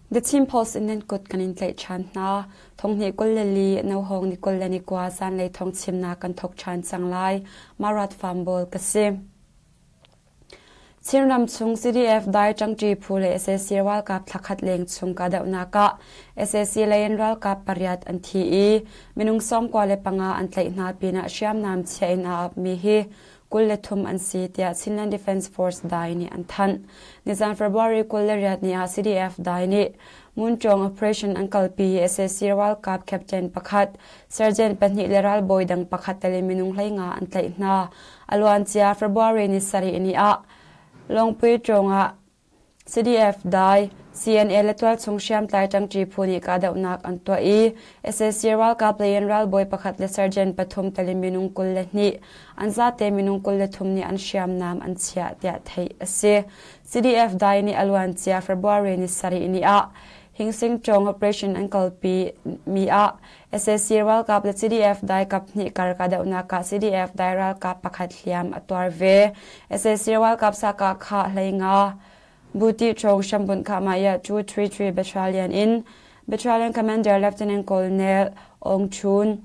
The Chin Post in nan kut kan in tlaih ṭhan hna. Thonghnih 24 nohawng ni 21 zanlei thawngchimnak kan thawk ṭhan cang lai. Marat Farm Bawl ka si. Chinram chung CDF dai ṭangṭi phu le sac ralkap thlakhat leng chung kahdohnak ah sac lei in ralkap pariat an thi i minung 95 an tlaih hna pinah hriamnam chiah in aa apmi hi 23 an si tiah Chinland Defence Force dai nih an thanh. Nizan February 28 ni ah CDF dai nih Muncawng operation an kalpi i sac ralkap captain pakhat, sergeant pahnih le ralbawi dang pakhat tel in minung 15 an tlaih hna. A luancia February ni sarih ni ah Lawngpui ṭawng ah CDF dai CNA le tualchung hriamtlai ṭangṭi phu nih kahdohnak an tuah i sac ralkap lei in ralbawi pakhat le sergeant pathum tel in minung 22 an zate minung 23 nih an hriamnam an chiah tiah theih a si. CDF dai nih a luancia February ni sarih ni ah Hingsing ṭawng operation an kalpi mi ah sac ralkap le CDF dai kap hnih kar kahdohnak ah CDF dai ralkap pakhat hliam a tuar ve. sac ralkap sakah khah 15 Buti ṭhawng hrambunh khahmah 233 Battalion in Battalion Commander Lieutenant Colonel Aung Chun,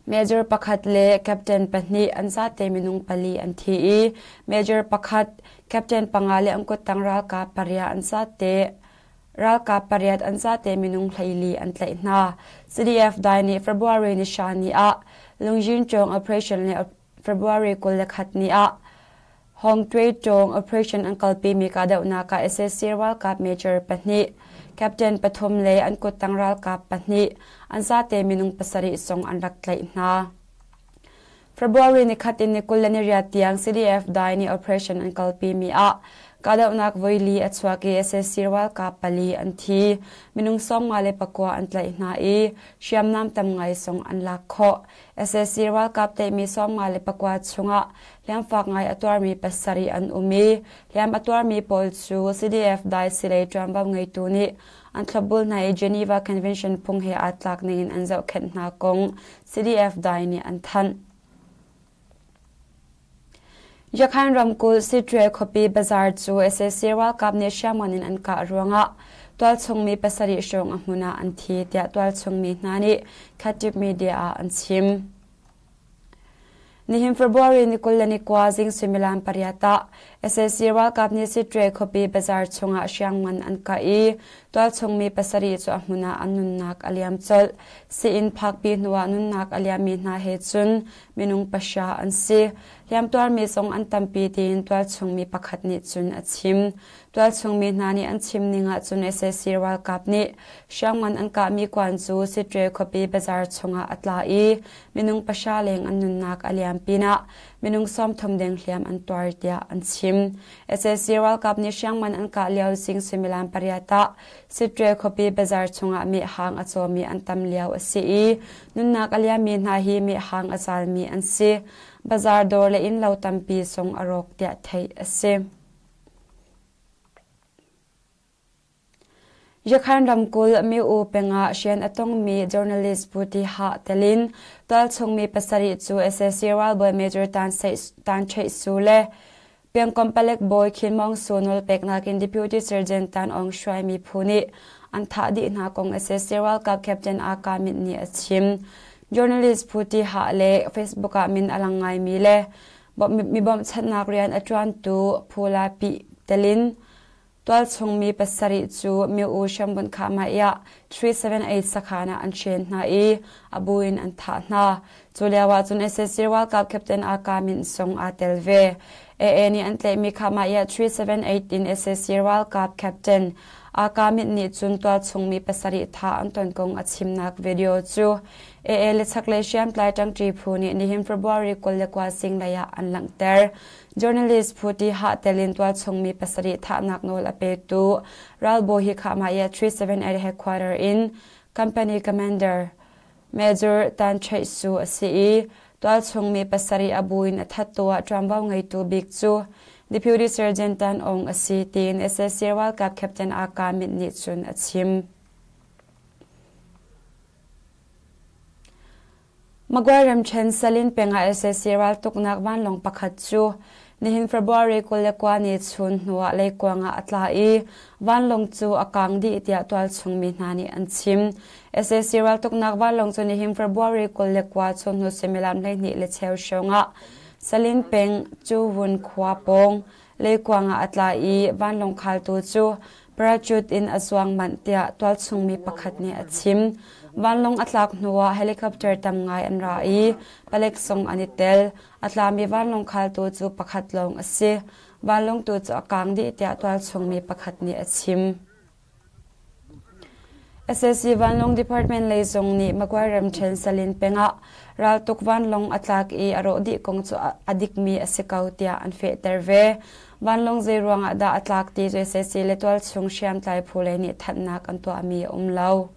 Major pakhat le Captain pahnih an zate minung pali an thi i Major pakhat, Captain panga le an kuttang ralkap pariat an zate Ralkap pariat an zate minung 14 an tlaih hna. CDF dai nih February ni hra ni ah Lungyin Cawng Operation le February 21 ni ah Hong Twe Cawng Operation an kalpimi kahdohnak ah sac ralkap major pahnih, captain pathum le an kuttang ralkap pahnih an zate minung pasarih zong an rak tlaih hna. February ni khat in ni 28 tiang CDF dai nih operation an kalpimi ah kahdohnak voili a chuak i sac ralkap pali an thi. Minung 59 an tlaih hna i hriamnam tam ngai zong an lak khawh. sac ralkap tlaihmi 59 chungah hliamfak ngai a tuarmi pasarih an um i hliam a tuarmi pawl cu CDF dai silei ṭuanvo ngeitu nih an thlopbul hna i Geneva Convention phung he aa tlak ningin an zohkhenh hna kong CDF dai nih an thanh. Yakhan ramkulh Sitre khuapi bazar cu sac ralkap nih hriamngan in an kah ruangah tualchung mi pasarih hrawng a hmun ah an thi tiah tualchung mi hna nih Khatib media ah an chim. Nihin February ni 21 zing suimilam pariat ah sac ralkap nih Sitre khuapi bazar chungah hriamngan an kah i tualchung mi pasarih cu a hmun ah an nunnak a liam colh. Sii-inn phakpi hnuah nunnak a liammi hna he cun minung pahra an si. Hliamtuarmi zong an tampi tiin tualchung mi pakhat nih cun a chim. Tualchung mi hna nih an chim ning ahcun sac ralkap nih hriamngan an kahmi kuan cu Sitre khuapi bazar chungah a tla i minung pahra leng an nunnak a liam pinah minung 30 deng hliam an tuar tiah an chim. sac ralkap nih hriamngan an kah lio zing suimilam pariat ah Sitre khuapi bazar chungah mehhang a cawmi an tam lio a si i nunnak a liammi hna hi mehhang a zalmi an si. Bazar dawr le innlo tampi zong a rawk tiah theih a si. Yakhan ramkulh Myo peng ah rian a tongmi journalist Pu Ti Hah tel in tualchung mi pasarih cu sac ralbawi Major Tan Ṭheih Su le pengkomh palek bawi Khin Maung Su nawlpeknak in Deputy Sergeant Tan Aung hruaimi phu nih an thah dih hna kong sac ralkap Captain Aa Ka Myint nih a chim. Journalist Phu Ti Hah le Facebook ah min a lang ngaimi le mi bawmhchanhnak rian a ṭuantu Phu La Pih tel in Tualchung mi pasarih cu Myo-U hrambunh khahmaiah 378 sakhan ah an hren hna i a bu in an thah hna. Cu lio ah cun sac ralkap Captain Aka Min Sung aa tel ve. AA nih an tlaihmi khahmaiah 378 in sac ralkap Captain Aka Min nih cun tualchung mi pasarih thah an ton kong a chimnak video cu AA le chaklei hriamtlai ṭangṭi phu nih nihin February 29 zinglei ah an langhter. Journalist phu ti hah tel in tualchung mi pasarih thahnak nawl a petu ralbawi hi khahmah 378 headquarter in company commander Major Tan Ṭheih Su a si i tualchung mi pasarih a bu in a thattu ah ṭuanvo ngeitu bik cu Deputy Sergeant Tan Aung a si tiin sac ralkap Captain Aka Myint nih cun a chim. Magway ramṭhen Salin peng ah sac raltuknak vanlawng pakhat cu Nihin February 29 ni chun hnuah leikuang ah a tla i vanlawng cu a kang dih tiah tualchung mi hna nih an chim. Sac raltuknak vanlawng cu nihin February 29 chun hnu suimilam 12 le cheu hrawng ah Salin peng Cuwun khua pawng leikuang ah a tla i vanlawng khaltu cu parachute in a zuang manh tiah tualchung mi pakhat nih a chim. Vanlawng a tlak hnuah helicopter tam ngai an ra i palek zong an i tel. A tlami vanlawng khaltu cu pakhat lawng a si. Vanlawng tu cu a kang dih tiah tualchung mi pakhat nih a chim. Sac Vanlawng Department lei zong nih Magway ramṭhen Salin peng ah raltuk vanlawng a tlak i a rawh dih kong cu a dikmi a si ko tiah an fehter ve. Vanlawng zei ruangah dah a tlak ti cu sac le tualchung hriamtlai phu lei nih thanhnak an tuahmi a um lo.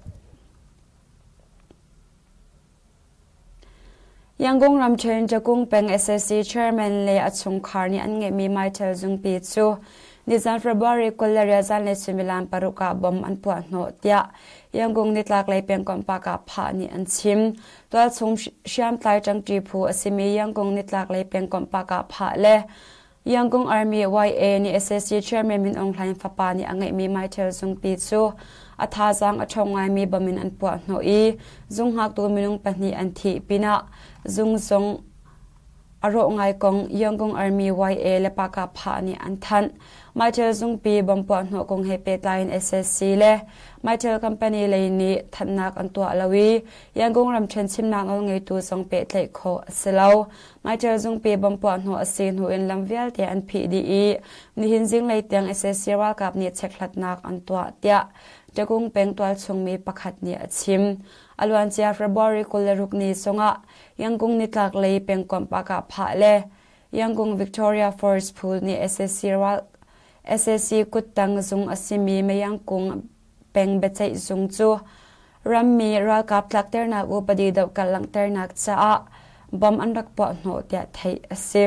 Yangon ramṭhen Jakung peng sac chairman le a chungkhar nih an ngeihmi Mytel zungpi cu nizan February 20 zanlei suimilam 6 ah bom an puah hnawh tiah Yangon nitlaklei pengkomh Pakah nih an chim. Tualchung hriamtlai ṭangṭi phu a simi Yangon nitlaklei pengkomh Pakah le Yangon Army YA nih sac chairman Min Aung Hlaing fapa nih a ngeihmi Mytel zungpi cu a thazaang a ṭhawng ngaimi bom in an puah hnawh i zung hngaktu minung pahnih an thih pinah zung zong a rawh ngai kong Yangon Army YA le Pakah nih an thanh. Mytel zungpi bom puah hnawh kong he pehtlai in sac le Mytel company lei nih thanhnak an tuah lo i Yangon ramṭhen chimnak nawlngeitu zong pehtlaih khawh a si lo. Mytel zungpi bom puah hnawh a si hnu in lam vialte an phih dih i nihin zinglei tiang sac ralkap nih chekhlatnak an tuah tiah Ṭakung peng tualchung mi pakhat nih a chim. A luancia February 26 ni zongah Yangon nitlak lei pengkomh Pakah le Yangon Victoria Force phu nih sac kuttang zung a simi Mayangkung peng biaceih zung cu rammi ralkap tlakternak upadi dohkalh langhternak caah bom an rak puah hnawh tiah theih a si.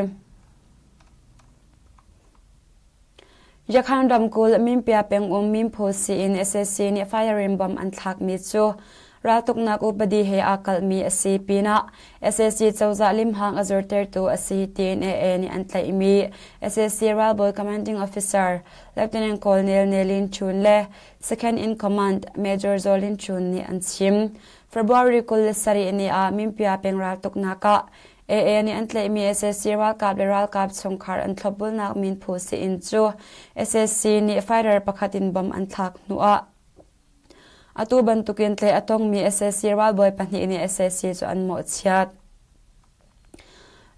Yakhan ramkulh Minpia pengum Minphu siin sac nih firing bomb an thlakmi cu raltuknak upadi he aa kalhmi a si pinah sac cozah limhang a zortertu a si tiin AA nih an tlaihmi sac ralbawi commanding officer Lieutenant Colonel Nelin Chun le Second in Command Major Zolin Chun nih an chim. February 27 ni ah Minpia peng raltuknak ah AA nih an tlaihmi sac ralkap le ralkap chungkhar an thlopbulnak minphu siin cu sac nih fighter pakhat in bom an thlak hnuah atu bantukin tlaih a tongmi sac ralbawi pahnih nih sac cu an mawhchiat.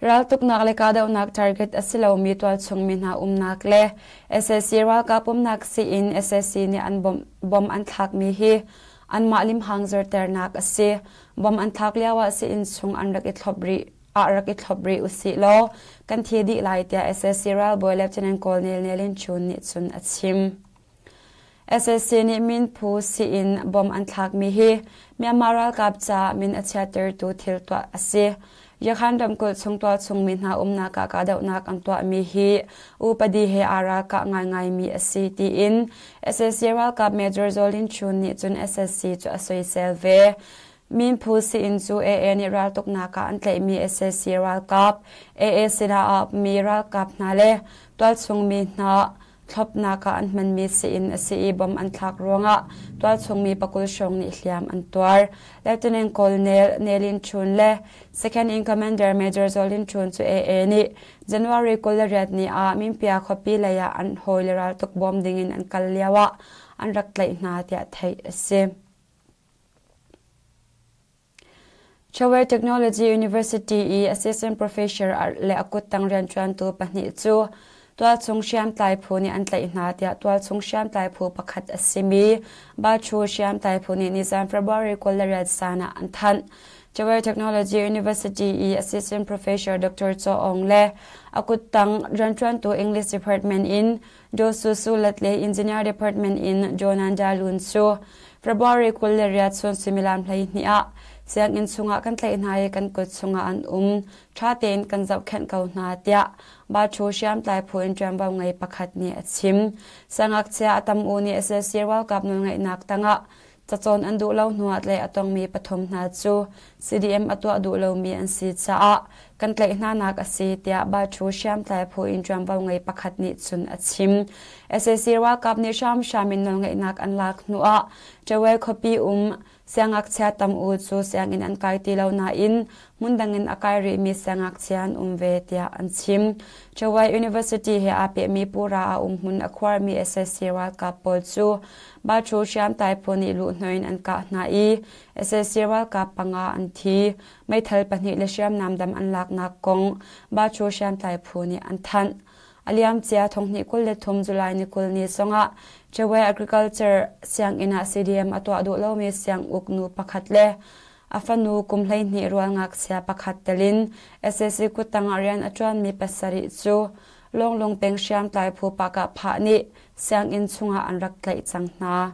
Raltuknak le kahdohnak target a si lomi tualchung mi hna umnak le sac ralkap umnak siin sac nih an bom an thlakmi hi anmah limhang zorternak a si. Bom an thlak lioah sii-inn chung an rak i thlop rih ah rak i thlop rih usih law kan thi dih lai tiah sac ralbawi Lieutenant Colonel Nelin Chun nih cun a chim. Sac nih minphu sii-inn bom an thlakmi hi Myanmar ralkap caah min a chiattertu thil tuah a si. Yakhan ramkulh chung tualchung mi hna umnak ah kahdohnak an tuahmi hi upadi he aa ralkah ngaingaimi a si tiin sac ralkap Major Zaw Lin Chun nih cun sac cu a soisel ve. Minphu sii-inn cu AA nih raltuknak ah an tlaihmi sac ralkap, AA sinah a apmi ralkap hna le tualchung mi hna thlopnak ah an hmanmi sii-inn a si i bom an thlak ruangah tualchung mi pakul hrawng nih hliam an tuar. Lieutenant Colonel Nelin Chun le Second in Commander Major Zolin Chun cu AA nih January 28 ni ah Minpia khuapi lei ah an hawile raltuk bawm dingin an kal lioah an rak tlaih hna tiah theih a si. Chawer Technology University i assistant professor le a kuttang rianṭuantu pahnih cu tualchung hriamtlai phu nih an tlaih hna tiah tualchung hriamtlai phu pakhat a simi Bachu hriamtlai phu nih nizan February 28 zan ah an thanh. Chawer Technology University i assistant professor Dr. Cho Aung le a kuttang rianṭuantu English Department in Josu Sulat le Engineer Department in Jonan Jalun cu February 28 chun suimilam 12 ah sianginn chungah kan tlaih hna i kan kut chungah an um. Ṭha tein kan zohkhenh ko hna tiah Bachu hriamtlai phu in ṭuanvo ngei pakhat nih a chim. Siangngakchia a tam u nih sac ralkap nawlngeihnak tangah cacawn an duh lo hnuah tlaih a tongmi pathum hna cu CDM a tuah duh lomi an si caah kan tlaih hnanak a si tiah Bachu hriamtlai phu in ṭuanvo ngei pakhat nih cun a chim. Sac ralkap nih hramhram in nawlngeihnak an lak hnuah Ṭawel khuapi um Siangngakchia tam-u cu sianginn an kai ti lo nain hmundang in a kai rihmi siangngakchia an um ve tiah an chim. Chawai University he aa pehmi pura ah umhmun a khuarmi sac ralkap pawl cu Bachu hriamtlai phu nih luhhnawh in an kah hna i sac ralkap panga an thi. Meithal pahnih le hriamnam dam an laknak kong Bachu hriamtlai phu nih an thanh. A liamcia thonghnih 23 July ni 20 ni zongah Chawei Agriculture sianginn ah CDM a tuah duh lomi sianguk nu pakhat le a fanu kum 12 rual ngakchia pakhat telin sac kuttang ah rian a ṭuanmi pasarih cu Lawnglung peng hriamtlai phu Pakah Phah nih sianginn chungah an rak tlaih cang hna.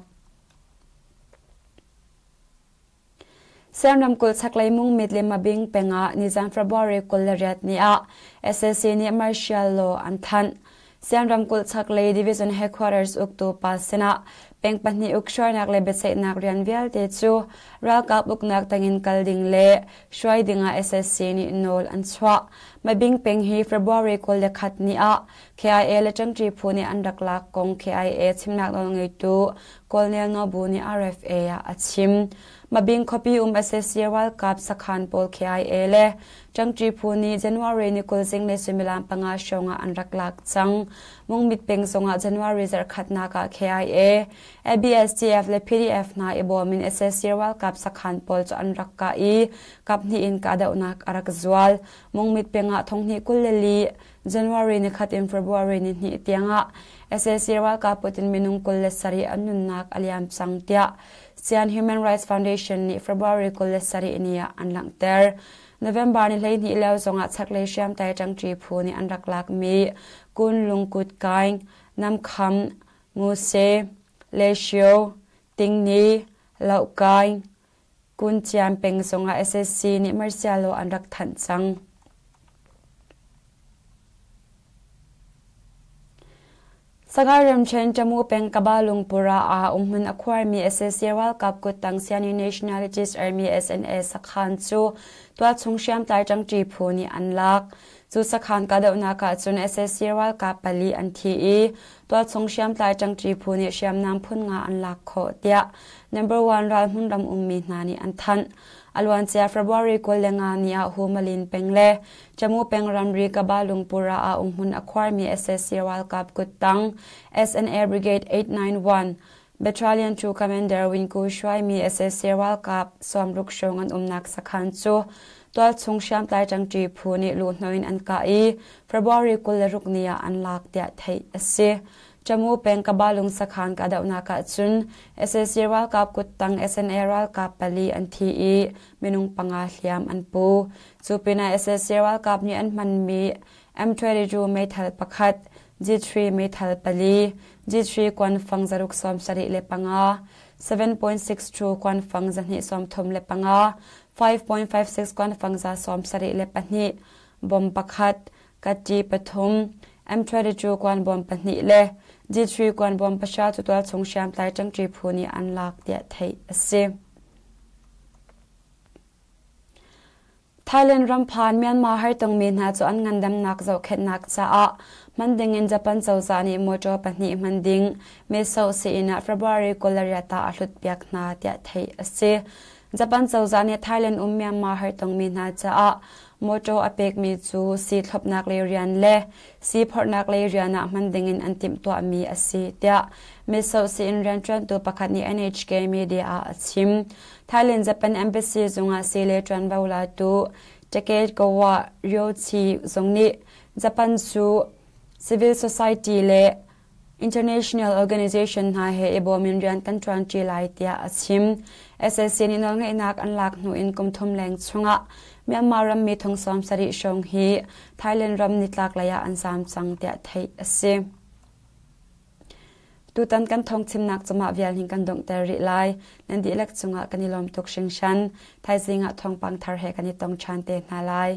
Siam ramkulh chaklei Mungmit le Mabing peng ah nizan February 28 ni ah sac nih martial law an thanh. Siam ramkulh chaklei Division Headquarters uktu pa sinah peng pahnih ukhruainak le biaceihnak rian vialte cu ralkap uknak tangin kal ding le hruai dingah sac nih nawl an chuah. Mabing peng hi February 21 ni ah KIA le ṭangṭi phu nih an rak lak kong KIA chimnak nawlngeitu Colonel Nobu nih RFA ah a chim. Mabing khuapi um sac ralkap sakhan pawl KIA le ṭangṭi phu nih January ni 20 zinglei suimilam panga hrawng ah an rak lak cang. Mungmit peng zongah January zarhkhatnak ah KIA, ABSDF le PDF hna i bawm in sac ralkap sakhan pawl cu an rak kah i kaphnih in kahdohnak a rak zual. Mungmit peng ah thonghnih 24 January ni khat in February ni hnih tiangah sac ralkap put in minung 27 an nunnak a liam cang tiah Sian Human Rights Foundation nih February 27 ni ah an langhter. November ni 12 lio zongah chaklei hriamtlai ṭangṭi phu nih an rak lakmi Kun Lungkut Kaing, Namkham, Nguse, Leshio, Tingni, Lohkaing, Kuncian peng zongah sac nih martial law an rak thanh cang. Sagaing ramṭhen Tamu peng Kabalung pura ah umhmun a khuarmi sac ralkap kuttang Siani Nationalities Army SNA sakhan cu tualchung hriamtlai ṭangṭi phu nih an lak. Cu sakhan kahdohnak ah cun sac ralkap pali an thi i tualchung hriamtlai ṭangṭi phu nih hriamnam phun nga an lak khawh tiah Number One ralhmun ram ummi hna nih an thanh. A luancia February 25 ni ah Humalin peng le Jammu peng ramri Kabalungpura ah umhmun a khuarmi sac ralkap kuttang SNA Brigade 891 Battalion 2 Commander Winku hruaimi sac ralkap sawmruk hrawng an umnak sakhan cu tualchung hriamtlai ṭangṭi phu nih luhhnawh in an kah i February 26 ni ah an lak tiah theih a si. Jammu peng Kabalung sakhan kahdohnak ah cun sac ralkap kuttang SNA ralkap pali an thi i minung panga hliam an pu. Cu pinah sac ralkap nih an hmanmi M22 meithal pakhat, G3 meithal pali, G3 kuanfang zaruk 75, 7.62 kuanfang 235, 5.56 kuanfang za 72, bom pakhat, Kati pathum, M22 kuanbawm pahnih le G3 kuanbawm pahra cu tualchung hriamtlai ṭangṭi phu nih an lak tiah theih a si. Thailand ram phan Myanmar hartongmi hna cu an ngandamnak zohkhenhnak caah hman dingin Japan cozah nih motor pahnih hman ding mesoh sii-inn ah February 28 ah a hlutpiak hna tiah theih a si. Japan cozah nih Thailand um Myanmar hartongmi hna caah mawṭaw a pekmi cu sii thlopnak lei rian le sii phorhnak lei rian ah hman dingin an timhtuahmi a si tiah Mitsoh sii-inn rianṭuantu pakhat nih NHK media ah a chim. Thailand Japan Embassy zungah sii le ṭuanvo latu Takegawa Ryochi zong nih Japan cu civil society le International organization hna he i bawm in rian kan ṭuanṭi lai tiah a chim. Sac nih nawlngeihnak an lak hnu in kum thum leng chungah Myanmar rammi thong 70 hrawng hi Thailand ram nitlak lei ah an zaam cang tiah theih a si. Tutan kan thawngchimnak cumah vial hin kan donghter rih lai. Nan dihlak cungah kan i lawm tuk hringhran. Thaizing ah thawngpang thar he kan i tong ṭhan te hna lai.